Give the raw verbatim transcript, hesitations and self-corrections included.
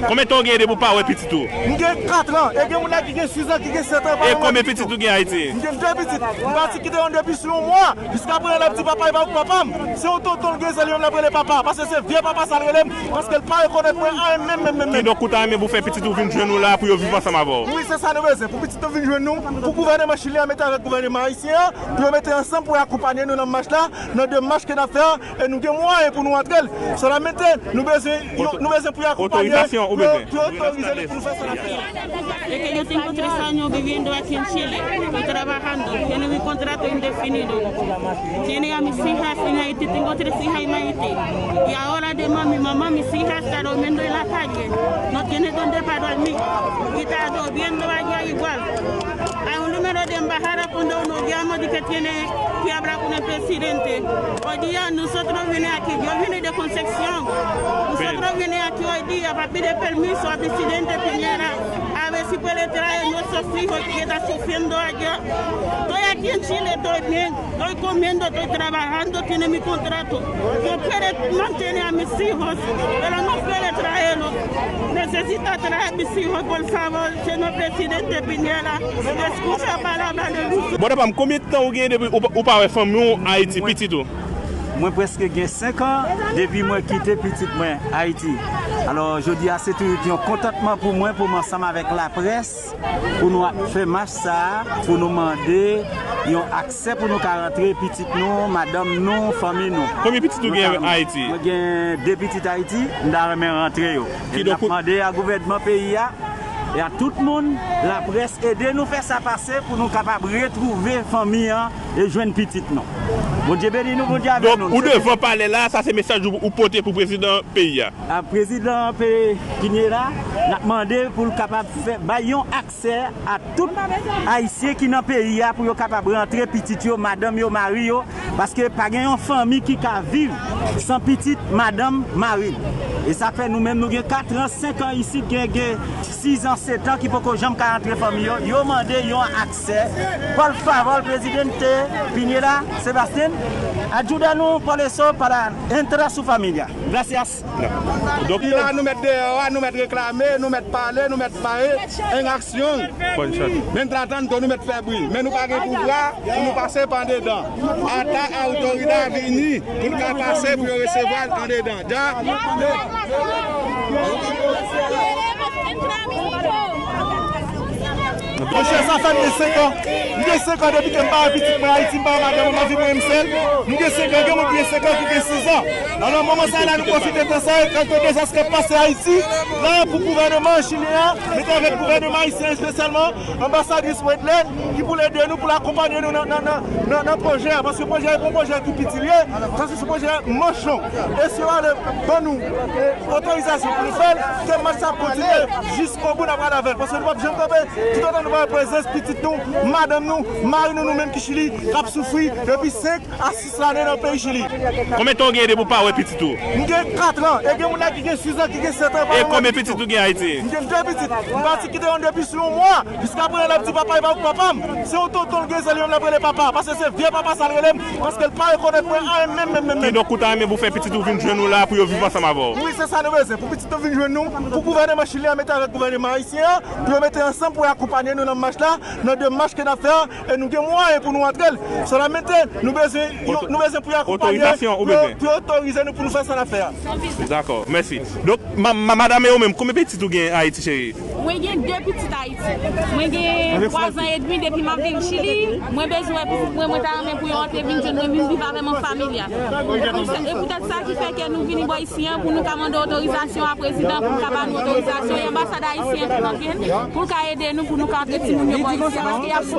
Konbyen tan w gen depi w pa wè pitit ou? M gen kat an, e gen moun la ki gen sis an, ki gen sèt an, pa wè pitit yo. E konbyen pitit ou gen Ayiti? M gen de pitit. M pati kite youn depi sou yon mwa. Jiska prezan, l ap di papa, e pa papa m. Se yon tonton l gen, se li menm l ap rele papa. Paske se vye papa sa l rele m, paske l pa rekonèt mwen anyen menm, menm, menm, menm. Kidonk, ou ta renmen pou fè pitit ou vin jwenn ou la pou yo viv ansanm avè w? Wi, se sa nou bezwen. Pou pitit nou vin jwenn nou, pou gouvèneman chilyen an mete avèk gouvèneman ayisyen an, pou yo mete ansanm pou yo akonpanye nou nan mach la, nan demach ke n ap fè an, e nou gen mwayen pou nou antre l. Sèlman nou bezwen, nou bezwen pou yo akonpanye, pou yo, pou yo otorize nou pou nou fè sa n ap fè. Es que yo te encontré ese año viviendo aquí en Chile y trabajando. Tiene mi contrato indefinido. Tiene a mis hijas en Haití. Tengo tres hijas en Haití. Y ahora además mi mamá, mis hijas está durmiendo en la calle. No tiene dónde para dormir. Y está lloviendo allá igual. Hay un número de embajada cuando uno llama de que tiene que hablar con el presidente. Hoy día nosotros viene aquí, yo vine de Concepción. Nosotros viene aquí hoy día para pedir permiso al presidente Piñera a ver si puede traer nuestros hijos que están sufriendo allá. Estoy aquí en Chile, estoy bien, estoy comiendo, estoy trabajando, tiene mi contrato. Yo puede mantener a mis hijos, pero no puede traerlos. Necesita traer mis hijos, por favor, señor presidente Piñera. Escucha palabra de luz. Bon, papa m, konbyen tan ou gen depi ou, ou pa wè fanmi w Ayiti, pitit ou? Mwen prèske gen senk an depi mwen kite pitit mwen Ayiti. Alò, jodi a, se tou yon kontantman pou mwen, pou mwen ansanm avèk laprès, pou nou ap fè mach sa a, pou nou mande yon aksè pou nou ka rantre pitit nou, madanm nou, fanmi nou. Konbyen pitit ou gen Ayiti? Mwen gen de pitit Ayiti, m ta renmen rantre yo. E n ap mande a gouvènman peyi a, e a tout moun, laprès, ede nou fè sa pase pou nou kapab retwouve fanmi an e jwenn pitit nou. Bondye beni nou, Bondye avèk nou. Donk, ou devan palè la, sa se mesaj ou, ou pote pou prezidan peyi a? A, prezidan pe-, Piñera, n ap mande pou l kapab fè, bay yon aksè a tout Ayisyen ki nan peyi a pou yo kapab rantre pitit yo, madanm yo, mari yo, paske pa gen yon fanmi ki ka viv san pitit, madanm, mari l. E sa fè nou menm, nou gen kat an, senk an isit, gen, gen sis an, sèt an ki poko janm ka rantre fanmi yo. Yo mande yon aksè. Por favor, presidente Piñera, Sebastián, ayúdanos por eso para entrar su familia. Gracias. Donk, depi la, nou mèt deyò a, nou mèt reklame, nou mèt pale, nou mèt bay en aksyon. Mientras tanto, nou mèt fè bri. Men nou pa gen pouvwa pou nou pase pa andedan. Ata autoridad vini pou l ka pase pou yo resevwa l andedan. Dja. Monchè, sa fè m gen senk an. M gen senk an depi ke m pa wè pitit mwen Ayiti, m pa wè madanm mwen, m ap viv mwen menm sèl. Nou gen senk an, gen moun ki gen senk an, ki gen sis an. Alò, moman sa a la, nou pwofite tan sa a, kalite dezas k ap pase Ayiti, la, pou gouvèneman chilyen an, mete avèk gouvèneman ayisyen espesyalman, anbasadris Wedley, ki pou l ede nou, pou l akonpanye nou nan, nan, nan, nan, nan pwojè a, paske pwojè a, e pa yon pwojè ki piti l ye, sa se yon pwojè manchon. E si yo ale ban nou, e, otorizasyon pou nou fè l, ke mach sa ap kontinye jiskobou, n ap pral avè l, paske nou p ap janm kanpe toutotan nou pa wè prezans pitit nou, madanm nou, mari nou, nou menm ki Chili, k ap soufri depi senk a sis lane nan peyi Chili. Konbyen tan w genyen depi w pa wè pitit ou? M gen kat an, e gen moun la ki gen sis an, ki gen sèt an, pa wè pitit yo. E konbyen pitit ou gen Ayiti? M gen de pitit. M pati kite youn depi sou yon mwa. Jiska prezan, l ap di papa, e pa papa m. Se yon tonton l gen, se li menm l ap rele papa. Paske se vye papa sa l rele m, paske l pa rekonèt mwen anyen menm, menm, menm, menm. Kidonk, ou ta renmen pou fè pitit ou vin jwenn ou la pou yo viv ansanm avè w? Wi, se sa nou bezwen. Pou pitit nou vin jwenn nou, pou gouvèneman chilyen an mete avèk gouvèneman ayisyen an, pou yo mete ansanm pou yo akonpanye nou nan mach la, nan demach ke n ap fè an, e nou gen mwayen pou nou antre l. Sèlman nou bezwen, nou bezwen pou yo akonpanye, pou yo, pou yo otorize nou pou nou fè sa n ap fè a. Dakò, mèsi. Donk, ma, ma, madanm, e ou menm, konbyen pitit ou gen Ayiti, cheri? Mwen gen de pitit Ayiti. Mwen gen twa zan edmi depi m ap viv Chili. Mwen bezwen wè pitit mwen, mwen ta renmen pou yo antre vin jwenn mwen, vin viv avè m an familya. E poutèt sa ki fè ke nou vini bò isi an pou nou ka mande otorizasyon a prezidan, pou l ka ba nou otorizasyon, e anbasad ayisyen tou, pou l ka ede nou, pou nou ka antre timoun yo bò isi an, paske y ap